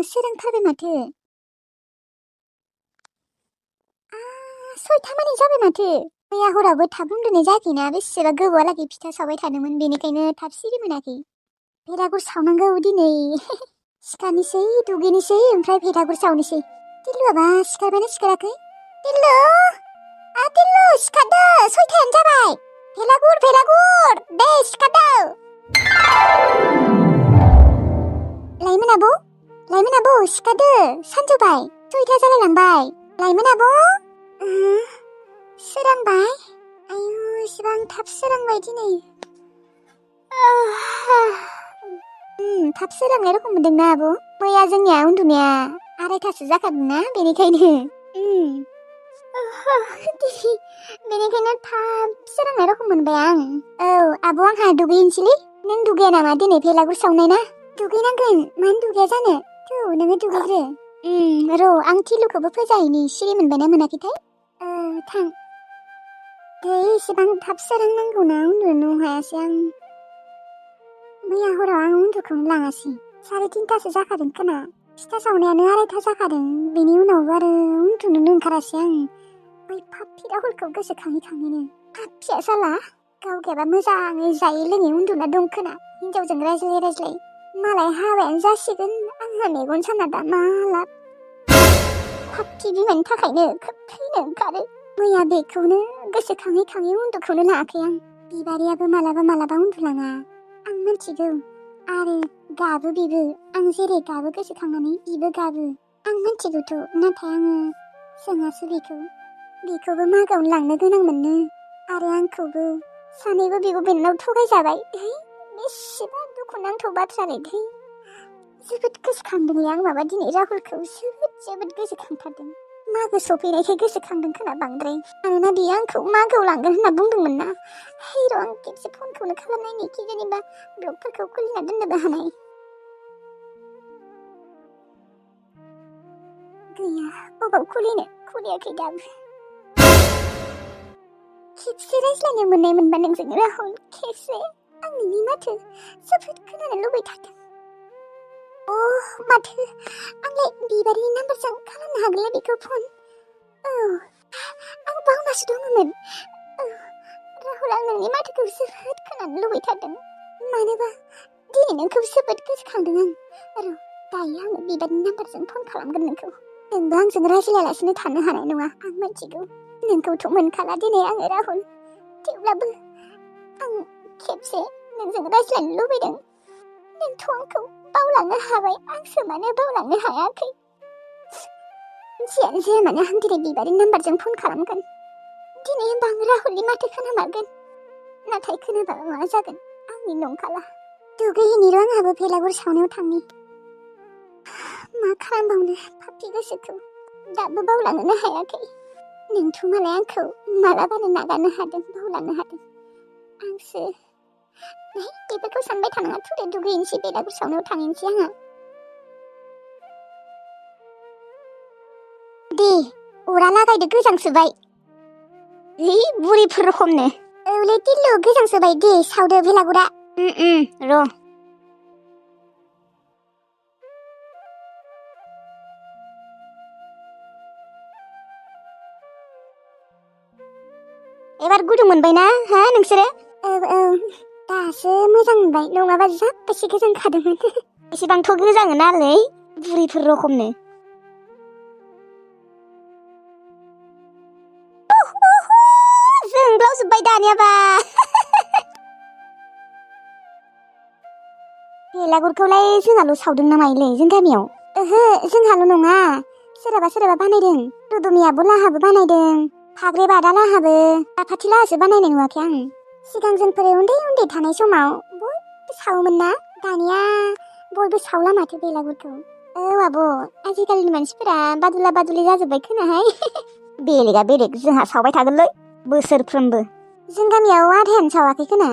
सोरांथारबाय माथो। सयथामानि जाबाय माथो। मैया हरावबो थाब उन्दुनाय जायाखैना, बेसेबा गोबावहालागै फिथा सावबाय थादोंमोन, बेनिखायनो थाब सिरि मोनाखै। भेलागुर सावनांगौ दिनै। सिखारनोसै, दुगैनोसै, ओमफ्राय भेलागुर सावनोसै। टिल्लुआबा सिखारबायना सिखाराखै? टिल्लु! टिल्लु सिखारदो, 6थायानो जाबाय। भेलागुर दे सिखारदो। लाइमोन आब' सिखारदो, सानजौबाय, 6था जालायलांबाय। लाइमोन आब'! सोरांबाय? आयु इसिबां थाब सोरांबाय दिनै। थाब सोरांनाय रखम मोनदोंना आब'? मैया जोंनिया उन्दुनाया 2:30सो जाखादोंना, बेनिखायनो। बेनिखायनो थाब सोरांनाय रखम मोनबाय आं। औ आब' आंहा दुगैनोसैलै। नों दुगैया नामा दिनै भेलागुर सावनाय ना? दुगैनांगोन, मानो दुगैया जानो? थौ नोङो दुगैग्रो। र' आं टिल्लुखौबो फोजाहैनि, सिरि मोनबायना मोनाखैथाय? थां। इसेबां थाब सोरांनांगौना उन्दुनो हायासै आं। मैया हराव आं उन्दुखौनो लाङासै। 3:30सो जाखादों खोना। फिथा सावनायानो 2:30 जाखादों। बेनि उनाव आरो उन्दुनोनो ओंखारासै आं। बै पाप्पि राहुलखौ गोसोखाङैनो। पाप्पिया साला गावगायाबा मोजाङै जायै लोङै उन्दुना दं खोना, हिनजावजों रायज्लाय। मालाय हाबायानो जासिगोन, आंहा मेगन साना दा मा लाब। पाप्पि बिमानि थाखायनो खोब थैनो ओंखारो। मैया बेखौनो गोसोखाङै उन्दुखौनो लायाखै आं। बिबारियाबो मालाबा उन्दुलाङा, आं मिथिगौ। आरो गाबो बेबो, आं जेरै गाबो गोसोखांनानै बिबो गाबो। आं मिथिगौथ', नाथाय आङो सोङासै बेखौबो मागोआवनो लांनो गोनां मोननो, आरो आंखौबो। सानैबो बिब' बिनानाव थगायजाबाय। बेसेबा दुखुनांथाव बाथ्रालै। जोबोद गोसोखांदोंलै आं माबा दिनै राहुलखौ जोबोद गोसोखांथारदों। मागो सफैनायखाय गोसोखांदों खोना बांद्राय। मानोना बियो आंखौ मागोआव लांगोन होनना बुंदोंमोन ना। र' आं खेबसे फनखौनो खालामनायनि, कि जेनेबा ब्लगफोरखौ खुलिना दोननोबो हानाय। गैया, अबाव खुलियाखै दाबो। खेबसे रायज्लायनो मोनबा नोंजों राहुल, खेबसे। आं नोंनि माथो जोबोद खोनानो लुबैथारदों। माथो आंलाय बिबारनि नाम्बारजों खालामनो हागोनलाय बेखौ फन। आं बावनासो दङमोन। राहुल, आं नोंनि माथोखौ जोबोद खोनानो लुबैथारदों। मानोबा दिनै नोंखौ जोबोद गोसोखांदों आं। दायो आङो बिबारनि नाम्बारजों फन खालामगोन नोंखौ। नोंबो आंजों रायज्लायालासिनो थानो हानाय नङा, आं मिथिगौ। नोंखौथ' मोनखाला दिनै आङो राहुल। थेवब्लाबो आं खेबसे नोंजों रायज्लायनो लुबैदों। नोंथ' आंखौ बावलांनो हाबाय, आंसो मानो बावलांनो हायाखै? जियानो जाया मानो, आं दिनै बिबारनि नाम्बारजों फन खालामगोन। दिनै होनबा आं राहुलनि माथो खोनामारगोन। नाथाय खोनाबाबो मा जागोन, आंनि नंखाला। दुगैहैनि र' आंहाबो भेलागुर सावनायाव थांनि। मा खालामबावनो पाप्पि गोसोखौ दाबो बावलांनो हायाखै। नोंथ' मालाय आंखौ मालाबानो नागारनो हादों, बावलांनो हादों। आंसो बेफोरखौ सानबाय थानाङा, थुदो दुगैनोसै, भेलागुर सावनायाव थांनोसै आंहा। दे अरा लागायदो, गोजांसोबाय। बुरिफोर रखमनो। औलै टिल्लु, गोजांसोबाय, दे सावदो भेलागुरा। र'। एबार गुदुं मोनबायना हा नोंसोरो? औ दासो मोजां मोनबाय, नङाबा जाब्बायसे गोजांखादोंमोन। एसेबांथ' गोजाङो नालै, बुरिफोर रखमनो। जोंब्लावजोब्बाय दानियाबा। भेलागुरखौलाय जोंहाल' सावदों ना मायोलै, जों गामियाव? ओहो, जोंहाल' नङा, सोरहाबा बानायदों। दुदुमि आब' लाहाबो बानायदों, फाग्रे बादा लाहाबो, आफाथि लाहासो बानायनाय नुवाखै आं। सिगां जोंफोर उन्दै थानाय समाव बयबो सावोमोन ना, दानिया बयबो सावला माथो भेलागुरखौ। औ आब', आजिखालिनि मानसिफोरा बादुला जाजोब्बाय खोनाहाय। बेलेगा बेलेग, जोंहा सावबाय थागोनलै बोसोरफ्रोमबो। जों गामियाव आधायानो सावाखै खोना।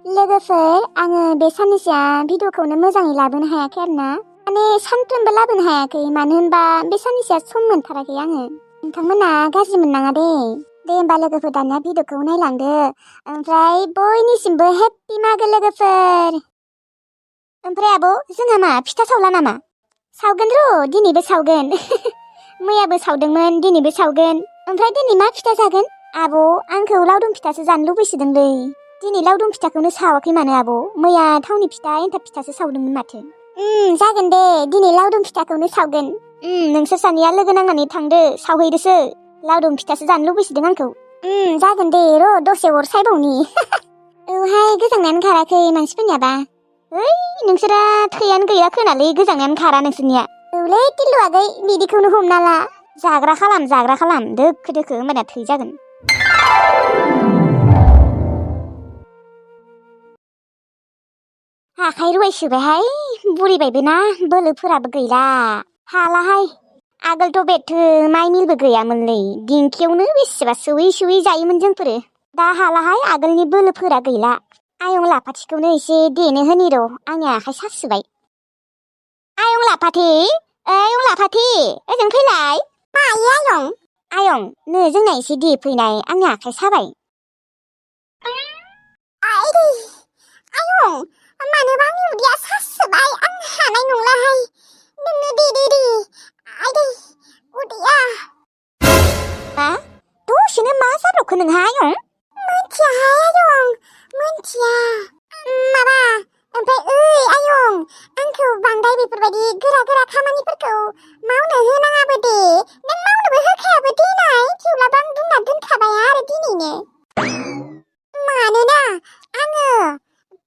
लोगोफोर, आङो बे साननैसोआ भिडिअखौनो मोजाङै लाबोनो हायाखै आरोना। माने सानफ्रोमबो लाबोनो हायाखै, मानो होनबा बे साननैसोआ सम मोनथाराखै आङो। नोंथांमोना गाज्रि मोननाङा दे होमबा लोगोफोर, दानिया भिडिअखौ नायलांदो। ओमफ्राय बयनिसिमबो हेप्पि मागो लोगोफोर। ओमफ्राय आब' जोंहा मा फिथा सावला नामा? सावगोन र' दिनैबो सावगोन मैयाबो सावदोंमोन दिनैबो सावगोन। ओमफ्राय दिनै मा फिथा जागोन? आब' आंखौ लावदुम फिथासो जानो लुबैसोदोंलै। दिनै लावदुम फिथाखौनो सावाखै मानो आब'? मैया थावनि फिथा एन्थाब फिथासो सावदोंमोन माथो। जागोन दे दिनै लावदुम फिथाखौनो सावगोन। नोंसोर सानैया लोगो नांनानै थांदो सावहैदोसो। लावदुम फिथासो जानो लुबैसोदों आंखौ। जागोन दे र' दसे अर सायबावनि औहाय गोजांनायानो खाराखै मानसिफोरनियाबा। ओइ नोंसोरा थैयानो गैया खोनालै गोजांनायानो खारा नोंसोरनिया। औलै टिल्लु आगै बिदिखौनो हमना ला। जाग्रा खालाम दोखो दोखो होमबाना थै जागोन। आखाइ रुवायसोबायहाय बुरिबायबो ना बोलोफोराबो गैला। हालाहाय आगोलथ' बेथो माइ मिलबो गैयामोनलै दिंखियावनो बेसेबा सौयै जायोमोन जोंफोरो। दा हालाहाय आगोलनि बोलोफोरा गैला। आयं लाफाथिखौनो एसे देनो होनि र' आंनि आखाइ सासोबाय। आयं लाफाथि ओजों फैलाय। मायो आयं? आयं नै जोंना एसे देफैनाय आंनि आखाइ साबाय। आयं मानोबा आंनि उदैया सासोबाय आं हानाय नंलाहाय। नोंनो दे आयदै उदैया। मा? दसेनो मा जाब्रबखो नोंहा आयं? मिथियाहाय आयं मिथिया। माबा ओमफ्राय आयं आंखौ बांद्राय बेफोरबायदि गोरा खामानिफोरखौ मावनो होनाङाबो दे। नों मावनोबो होखायाबो देनाय थेवब्लाबो आं बुंना दोनखाबाय आरो दिनैनो। मानोना आङो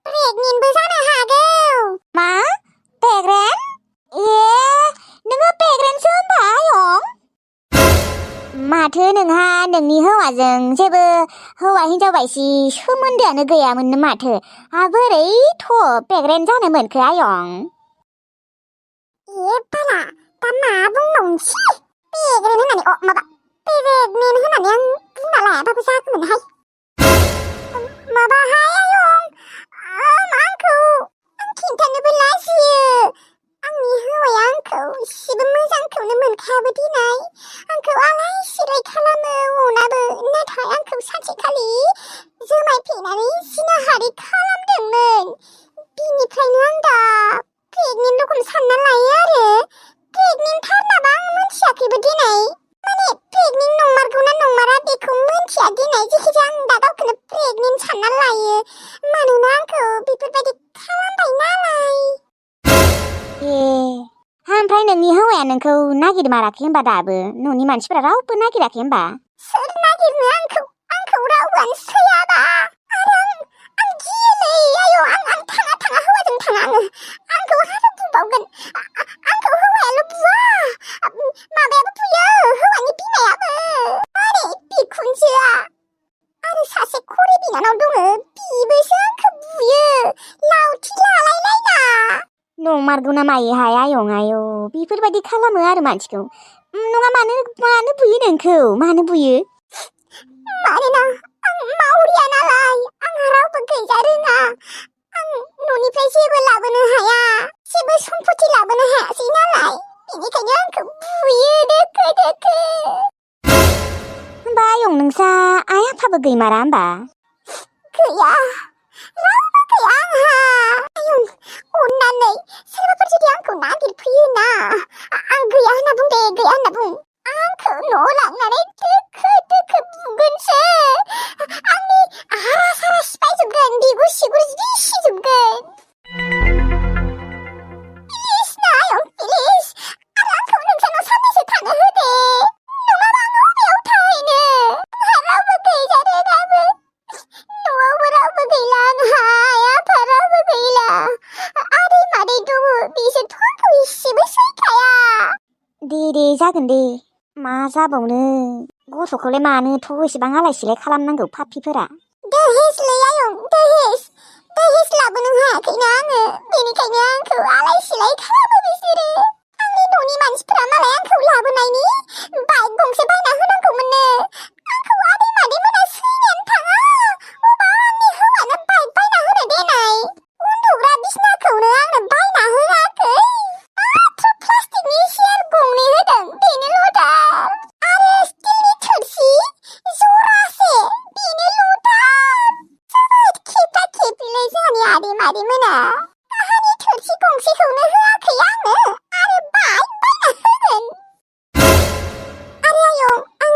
प्रेगनेन्टबो जानो हागौ। मा? प्रेगनेन्ट? नोङो प्रेगनेन्टसो होनबा आयं? माथो नोंहा नोंनि हौवाजों जेबो हौवा हिनजाव बायसि सोमोन्दोआनो गैयामोननो माथो। बोरैथ' प्रेगनेन्ट जानो मोनखो आयं? बाला दा मा बुंबावनोसै प्रेगनेन्ट होननानै प्रेगनेन्ट होननानै आं बुंना लायाबाबो जागौमोनहाय। माबाहाय आयं आं खिन्थानोबो लाजियो। आंनि हौवाया आंखौ इसेबो मोजांखौनो मोनखायाबो दिनाय। आंखौ आलाय सिलाय खालामो अनाबो। नाथाय आंखौ सानसेखालि जुमाय फेनानै जिनाहारि खालामदोंमोन। बिनिफ्रायनो आं दा प्रेगनेन्ट रखम सानना लायो आरो। प्रेगनेन्ट थार नामा आं मिथियाखैबो दिनाय। माने प्रेगनेन्ट नंमारगौना नंमारा बेखौ मिथिया दिनाय। जायखिजाया आं दा गावखौनो प्रेगनेन्ट सानना लायो। मानोना आंखौ बेफोरबायदि खालामबाय नालाय। ओमफ्राय नोंनि हौवाया नोंखौ नागिरमाराखै होनबा दाबो? न'नि मानसिफोरा रावबो नागिराखै होनबा? सोर नागिरनो आंखौ रावबोआनो सैयाबा। आरो आं गियोलै आयौ आं थाङा हौवाजों थाङा आङो। आंखौ हाबा बुबावगोन। आंखौ हौवायाल' बुवा माबायाबो बुयो हौवानि बिमायाबो। माने बिखुनजोआ। आरो सासे खरे बिनानाव दङ बिबोसो आंखौ बुयो लावथि लालायलायना। नंमारगौना मायोहाय आयं आयौ बेफोरबायदि खालामो आरो मानसिखौ। नङा मानो बुयो नोंखौ? मानो बुयो? मानोना आं मावरिया नालाय। आंहा रावबो गैजा रोङा। आं न'निफ्राय जेबो लाबोनो हाया। जेबो सम्पति लाबोनो हायासै नालाय। बेनिखायनो आंखौ बुयो दोखो। होमबा आयं नोंसा आइ आफाबो गैमारा होमबा? गैया रावबो गैया आंहा। आयं अननानै सोरबाफोर जुदि आंखौ नागिरफैयोना आं गैया होनना बुं दे गैया होनना बुं। आंखौ न'आव लांनानै दोखो बुगोनसो। आंनि हारा सारा सिफायजोबगोन बिगुर सिगुर जिसिजोबगोन। प्लिज ना आयं प्लिज। आरो आंखौ नोंसानाव साननैसो थानो होदे। नङाबा आं अबेयाव थाहैनो? आंहा रावबो गैजारोङाबो। न'आवबो रावबो गैला आंहा आइ आफा रावबो गैला। आदै मादै दङ बिसोरथ' आंखौ इसेबो सैखाया। दे जागोन दे मा जाबावनो। गथ'खौलाय मानोथ' एसेबां आलाय सिलाय खालामनांगौ पापिफोरा। दहेजलै आयं दहेज लाबोनो हायाखैना आङो। बेनिखायनो आंखौ आलाय सिलाय खालामो बिसोरो। आंनि न'नि मानसिफोरा मालाय आंखौ लाबोनायनि बाइक गंसे बायना होनांगौमोननो। आंखौ आदै मादै मोना सैनायानो थाङा। अबाव आंनि हौवानो बाइक बायना होनो देनाय। उन्दुग्रा बिसनाखौनो आंनो बायना होआखै। माथ्र प्लास्टिकनि चेयार गंनै होदों बेनोल'थार। आरो स्टिलनि थोरसि जरासे बेनोल'थार। जोबोद खेबथा खेबथिलै जोंहानि आदै मादै मोना। काहानि थोरसि गंसेखौनो होआखै आंनो आरो बायना होगोन। आरो आयं आं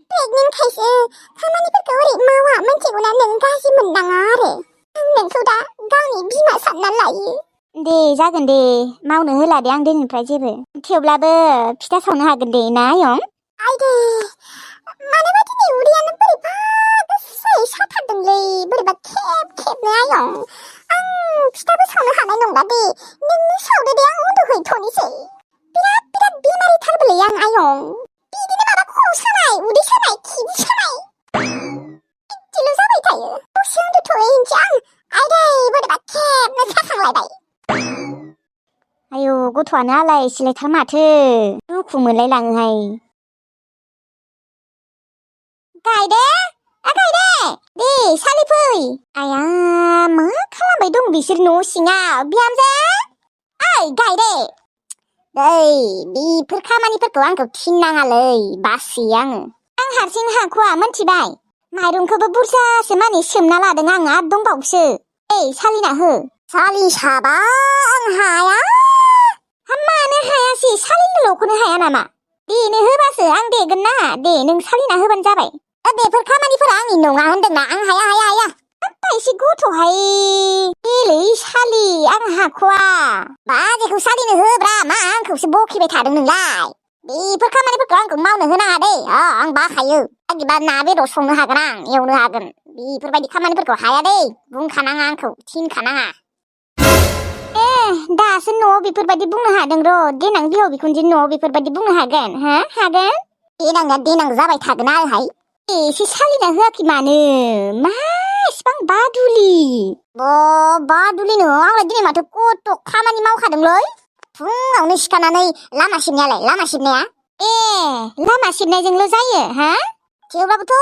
प्रेगनेन्टखायसो खामानिफोरखौ ओरै मावा मोनथिगौना नों गाज्रि मोननाङा आरो आं नोंखौ दा गावनि बिमा सानना लायो। दे जागोन दे मावनो होला दे आं दिनैनिफ्राय जेबो थेवब्लाबो फिथा सावनो हागोन दे ना आयं? आयदे मानोबा दिनै उदैयानो बोरैबा गोसायै साथारदोंलै बोरैबा खेबनो आयं आं फिथाबो सावनो हानाय नंला दे नोंनो सावदो दे आं उन्दुहैथ'नोसै बिराद बेमारिथारबोलै आं आयं बिदिनो माबा खर' सानाय उदै सानाय खिबु सानाय बिदिल' जाबाय थायो दसे उन्दुथ'हैनोसै आं आयदै बोरैबा खेबनो जाखांलायबाय। आयौ गथ'आनो आलाय सिलायथार माथो दुखु मोनलायलाङोहाय। गायदे गायदे दे सालि फै। आया मा खालामबाय दं बिसोर न' सिङाव बिहामजो ओइ गायदे दै बेफोर खामानिफोरखौ आंखौ थिननाङालै बासि आं हारसिं हाख'वा मोनथिबाय माइरंखौबो बुरजासो माने सोमना लादों आं आरो दंबावोसो ओइ सालिना हो। सालिसाबा आं हाया। मानो हायासै सालिनोल'खौनो हाया नामा? देनो होबासो आं देगोन ना दे नों सालिना होबानो जाबाय। बेफोर खामानिफोरा आंनि नङा होनदोंना आं हाया। एसे गथ'हाय देलै सालि आं हाख'वा। बाजैखौ सालिनो होब्रा मा आंखौसो बखिबाय थादों नोंलाय बेफोर खामानिफोरखौ आंखौ मावनो होनाङा दे आं बाखायो आंनिबा ना बेदर संनो हागोन आं एवनो हागोन बेफोरबायदि खामानिफोरखौ हाया दे बुंखानाङा आंखौ थिनखानाङा। दासो न'आव बेफोरबायदि बुंनो हादों र' देनां बिहाव बिखुनजो न'आव बेफोरबायदि बुंनो हागोन हागोन देनां जाबाय थागोन आरोहाय। एसे सालिना होआखै मानो मा इसिबां बादुलि बादुलि नङा आंलाय दिनै माथो कत खामानि मावखादोंलै फुङावनो सिखारनानै लामा सिबनाया लामा सिबनायजोंल' जायो थेवब्लाबोथ'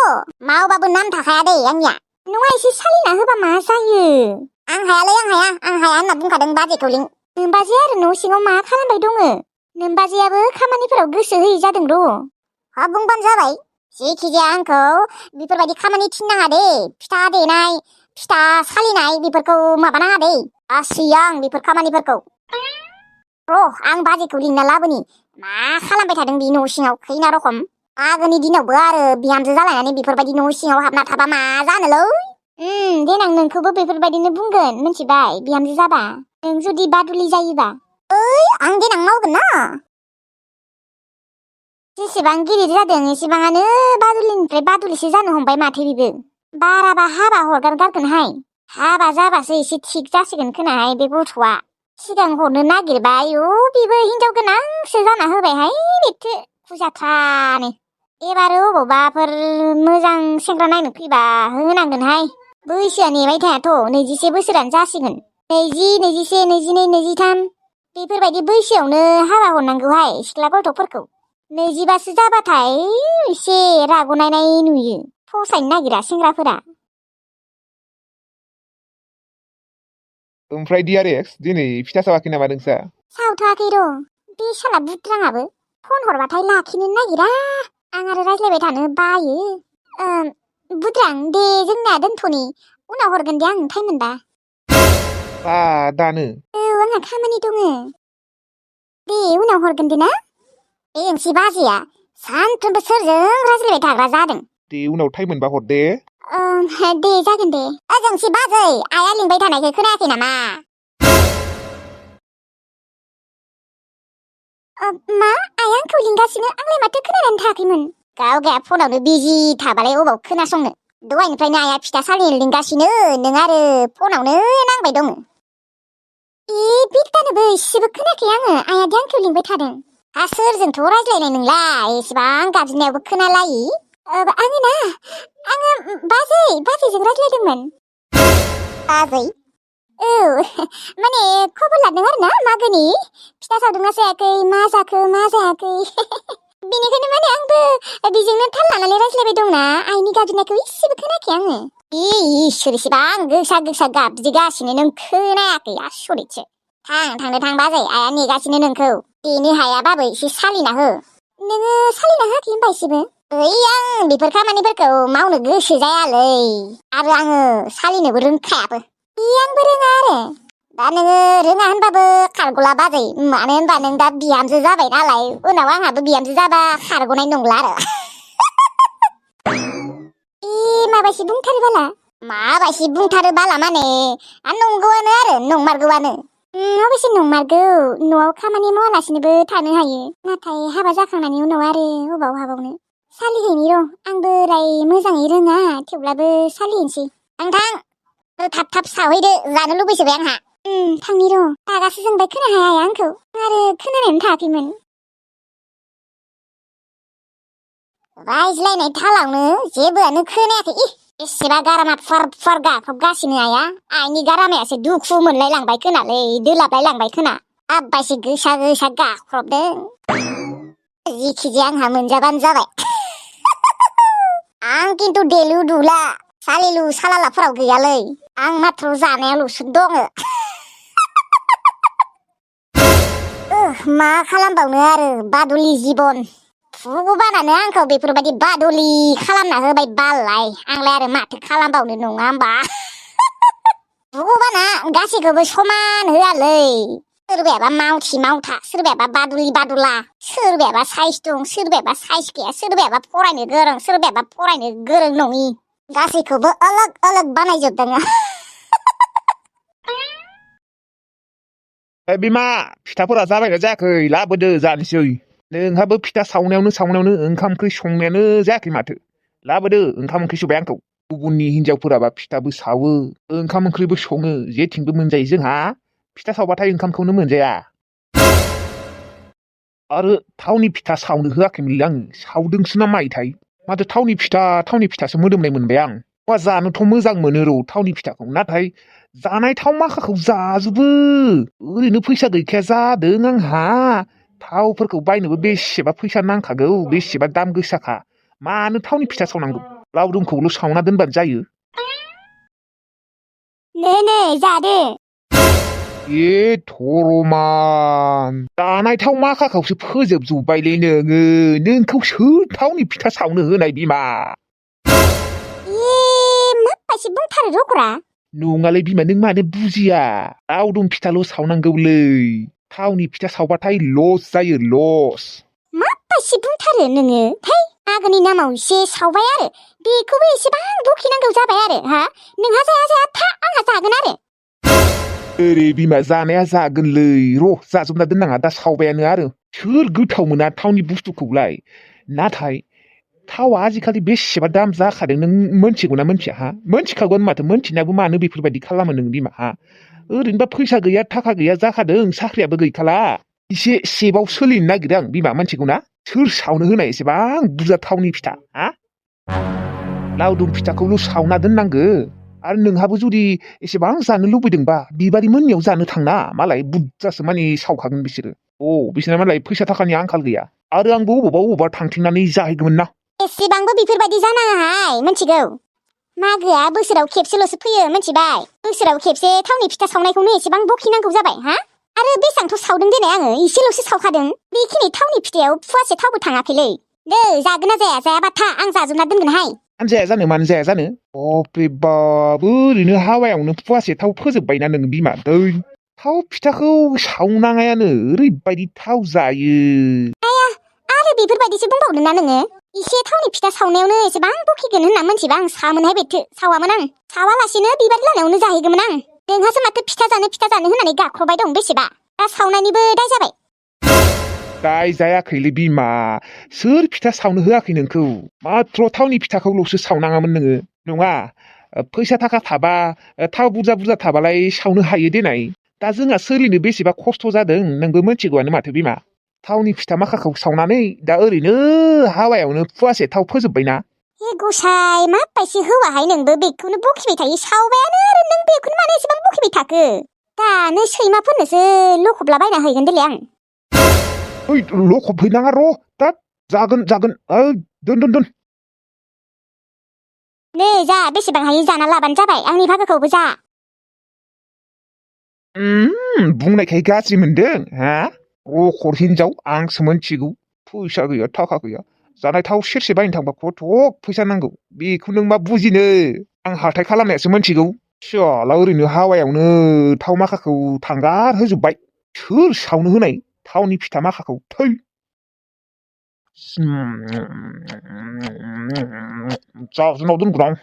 मावबाबो नाम थाखाया दे आंनिया नङा एसे सालिना होबा मा जायो। आं हाया होनना बुंखादों बाजैखौ लिं। नोमबाजै आरो न' सिङाव मा खालामबाय दङ? नोमबाजैयाबो खामानिफोराव गोसो होयै जादों र'। बुंबानो जाबाय जेखिजाया आंखौ बेफोरबायदि खामानि थिननाङा दे फिथा देनाय फिथा सालिनाय बेफोरखौ माबानाङा दे बासियो आं बेफोर खामानिफोरखौ। र' आं बाजैखौ लिंना लाबोनि मा खालामबाय थादों बे न' सिङाव खैना रखम आगोलनि दिनावबो आरो बिहामजो जालायनानै बेफोरबायदि न' सिङाव हाबना थाबा मा जानोलै। देनां नोंखौबो बेफोरबायदिनो बुंगोन मिथिबाय बिहामजो जाबा नों जुदि बादुलि जायोबा। आं देनां मावगोन ना। जेसेबां गिदिर जादों एसेबाङानो बादुलिनिफ्राय बादुलिसो जानो हमबाय माथो बेबो बाराबा हाबा हरगारगारगोनहाय हाबा जाबासो एसे थिग जासिगोन खोनाहाय बे गथ'आ सिगां हरनो नागिरबाय बेबो हिनजाव गोनांसो जाना होबायहाय बेथो खुजाथानो एबार अबावबाफोर मोजां सेंग्रा नायनो फैबा होनांगोनहाय बैसोआ नेबाय थायाथ' 21 बोसोरानो जासिगोन 20, 21, 22, 23 बेफोरबायदि बैसोआवनो हाबा हरनांगौहाय सिख्ला गथ'फोरखौ 25सो जाबाथाय एसे राग'नायनाय नुयो फसायनो नागिरा सेंग्राफोरा। ओमफ्राय डिआरएक्स दिनै फिथा सावाखै नामा नोंसा? सावथ'वाखै र' बे साला बुद्राङाबो फन हरबाथाय लाखिनो नागिरा आं आरो रायज्लायबाय थानो बायो। बुद्रां दे जोंना दोनथ'नि उनाव हरगोन दे आं टाइम मोनबा। दानो? आंहा खामानि दङ दे उनाव हरगोन दे ना। बे ओंसि बाजैया सानफ्रोमबो सोरजों रायज्लायबाय थाग्रा जादों। दे उनाव टाइम मोनबा हर दे। दे जागोन दे। ओजोंसि बाजै आइया लिंबाय थानायखौ खोनायाखै नामा? मा आइया आंखौ लिंगासिनो आंलाय माथो खोनानानै थायाखैमोन। गावगाया फनावनो बिजि थाबालाय अबाव खोनासंनो दहायनिफ्रायनो आइया फिथा सालिनो लिंगासिनो नों आरो फनावनो नांबाय दङ। बिरतानोबो इसेबो खोनायाखै आङो आइया दि आंखौ लिंबाय थादों। सोरजोंथ' रायज्लायनाय नोंलाय एसेबां गाबज्रिनायावबो खोनालायि। आङो ना आङो बाजैजों रायज्लायदोंमोन। बाजै? माने खबर लादों आरो ना मागोनि फिथा सावदोंना सायाखै मा जाखो मा जायाखै बेनिखायनो माने आंबो बेजोंनो थाल लानानै रायज्लायबाय दंना आइनि गाबज्रिनायखौ इसेबो खोनायाखै आङो। इसोर इसेबां गोसा गाबज्रिगासिनो नों खोनायाखै आसरितसो। थांनो थां बाजै आइया नेगासिनो नोंखौ देनो हायाबाबो एसे सालिना हो। नोङो सालिना होआखै होनबा एसेबो? आं बेफोर खामानिफोरखौ मावनो गोसो जायालै आरो आङो सालिनोबो रोंखायाबो। आंबो रोङा आरो दा नोङो रोङा होनबाबो खारग'ला बाजै मानो होनबा नों दा बिहामजो जाबाय नालाय उनाव आंहाबो बिहामजो जाबा खारग'नाय नंला आरो माबायसि बुंथारो बाला माबायसि बुंथारो बाला माने नंगौआनो आरो नंमारगौआनो अबेसे नंमारगौ न'आव खामानि मावालासिनोबो थानो हायो नाथाय हाबा जाखांनायनि उनाव आरो अबाव हाबावनो सालिहैनि र' आंबो राय मोजाङै रोङा थेवब्लाबो सालिहैनोसै नोंथां थाब थाब सावहैदो जानो लुबैसोबाय आंहा थांनि र' रागासो जोंबाय खोना हाया आंखौ आरो खोनानायानो थायाखैमोन रायज्लायनाय थालावनो जेबोआनो खोनायाखै बेसेबा गारामा फुवार फुवार गाख्रबगासिनो आया आइनि गारामायासो दुखु मोनलाय लांबाय खोनालै दोलाबलाय लांबाय खोना आब्बायसो गोसा गोसा गाख्रबदों जिखिजाया आंहा मोनजाबानो जाबाय आं खिन्थु देलु दुला सालिलु सालालाफोराव गैयालै आं माथ्र जानायावल'सो दङ मा खालामबावनो आरो बादुलि जिबन भगबानानो आंखौ बेफोरबायदि बादुलि खालामना होबाय बालाय आंलाय आरो माथो खालामबावनो नङा होमबा भगबाना गासैखौबो समान होआलै सोरबायाबा मावथि मावथा सोरबायाबा बादुलि बादुला सोरबायाबा साइस दं सोरबायाबा साइस गैया सोरबायाबा फरायनो गोरों सोरबायाबा फरायनो गोरों नङि गासैखौबो अलग अलग बानायजोबदों बिमा फिथाफोरा जाबायना जायाखै लाबोदो जानोसै नोंहाबो फिथा सावनायावनो ओंखाम ओंख्रि संनायानो जायाखै माथो लाबोदो ओंखाम ओंख्रि संबाय आंखौ गुबुननि हिनजावफोराबा फिथाबो सावो ओंखाम ओंख्रिबो सङो जेथिंबो मोनजायो जोंहा फिथा सावबाथाय ओंखामखौनो मोनजाया आरो थावनि फिथा सावनो होआखैमोनलै आङो सावदोंसो ना माइथाय माथो थावनि फिथासो मोदोमनाय मोनबाय आं जानोथ' मोजां मोनो र' थावनि फिथाखौ नाथाय जानाय थाव माखाखौ जाजोबो ओरैनो फैसा गैखाया जादों आंहा थावफोरखौ बायनोबो बेसेबा फैसा नांखागौ बेसेबा दाम गोसाखा मानो थावनि फिथा सावनांगौ लावदुमखौल' सावना दोनबानो जायो नै जादो थरमान जानाय थाव माखाखौसो फोजोबजोब्बायलै नोंखौ सोर थावनि फिथा सावनो होनाय बिमा माबायसि बुंथारो रगरा नङालै बिमा नों मानो बुजिया लावदुम फिथाल' सावनांगौलै थावनि फिथा सावबाथाय लस जायो लस माबायसि बुंथारो नोङो थै आगोनि नामाव एसे सावबाय आरो बेखौबो एसेबां बखिनांगौ जाबाय आरो हा नोंहा जाया था आंहा जागोन आरो ओरै बिमा जानाया जागोनलै र' जाजोबना दोननाङा दा सावबायानो आरो सोर गोथाव मोना थावनि बुस्थुखौलाय नाथाय थावा आजिखालि बेसेबा दाम जाखादों नों मोनथिगौना मोनथिया हा मोनथिखागौन माथो मोनथिनाबो मानो बेफोरबायदि खालामो नों बिमा हा ओरैनोबा फैसा गैया थाखा गैया जाखादों साख्रियाबो गैखाला एसे सेबाव सोलिनो नागिरदों आं बिमा मोनथिगौना सोर सावनो होनाय एसेबां बुरजा थावनि फिथा हा लावदुम फिथाखौल' सावना दोननांगो आरो नोंहाबो जुदि एसेबां जानो लुबैदोंबा बिबारि मोननियाव जानो थांना मालाय बुरजासो मानि सावखागोन बिसोरो बिसोरना मालाय फैसा थाखानि आंखाल गैया आरो आंबो अबावबा थांथिंनानै जाहैगौमोन ना एसेबांबो बेफोरबायदि जानाङाहाय मिथिगौ मागोआ बोसोराव खेबसेल'सो फैयो मिथिबाय बोसोराव खेबसे थावनि फिथा सावनायखौनो एसेबां बखिनांगौ जाबाय हा आरो बेसांथ' सावदों देनाय आङो एसेल'सो सावखादों बेखिनि थावनि फिथायाव फुवासे थावबो थाङाखैलै दे जागोन ना जाया जायाबा था आं जाजोबना दोनगोनहाय जाया जानो मानो जाया जानो बापरे बाप ओरैनो हावायावनो फुवासे थाव फोजोबबायना नों बिमा दै थाव फिथाखौ सावनाङायानो ओरैबायदि थाव जायो आरो बेफोरबायदिसो बुंबावदों ना नोङो एसे थावनि फिथा सावनायावनो एसेबां बखिगोन होनना मोनथिबा आं सामोनहाय बेथो सावामोन आं सावालासिनो बिबार लानायावनो जाहैगौमोन आं नोंहासो माथो फिथा जानो होननानै गाख्रबाय दं बेसेबा दा सावनायनिबो दाय जाबाय दाय जायाखैलै बिमा सोर फिथा सावनो होआखै नोंखौ माथ्र थावनि फिथाखौल'सो सावनाङामोन नोङो नङा फैसा थाखा थाबा थाव बुरजा थाबालाय सावनो हायो देनाय दा जोंहा सोलिनो बेसेबा खस्थ' जादों नोंबो मिथिगौआनो माथो बिमा थावनि फिथा माखाखौ सावनानै दा ओरैनो हावायावनो फुवासे थाव फोजोबबायना गसाय माबायसि हौवाहाय नोंबो बेखौनो बखिबाय थायो सावबायानो आरो नों बेखौनो मानो एसेबां बखिबाय थाखो दानो सैमाफोरनोसो लखबलाबायना हैगोन देलाय आं लखब हैनाङा र' दा जागोन दोन नै जा बेसेबां हायो जाना लाबानो जाबाय आंनि भागोखौबो जा बुंनायखाय गाज्रि मोनदों हा रखर हिनजाव आंसो मोनथिगौ फैसा गैया थाखा गैया जानाय थाव सेरसे बायनो थांबा कथ' फैसा नांगौ बेखौ नों मा बुजिनो आं हाथाय खालामनायासो मोनथिगौ सियाला ओरैनो हावायावनो थाव माखाखौ थांगार होजोब्बाय। सोर सावनो होनाय थावनि फिथा माखाखौ थै। जाजोबनाव दोनगोन आं।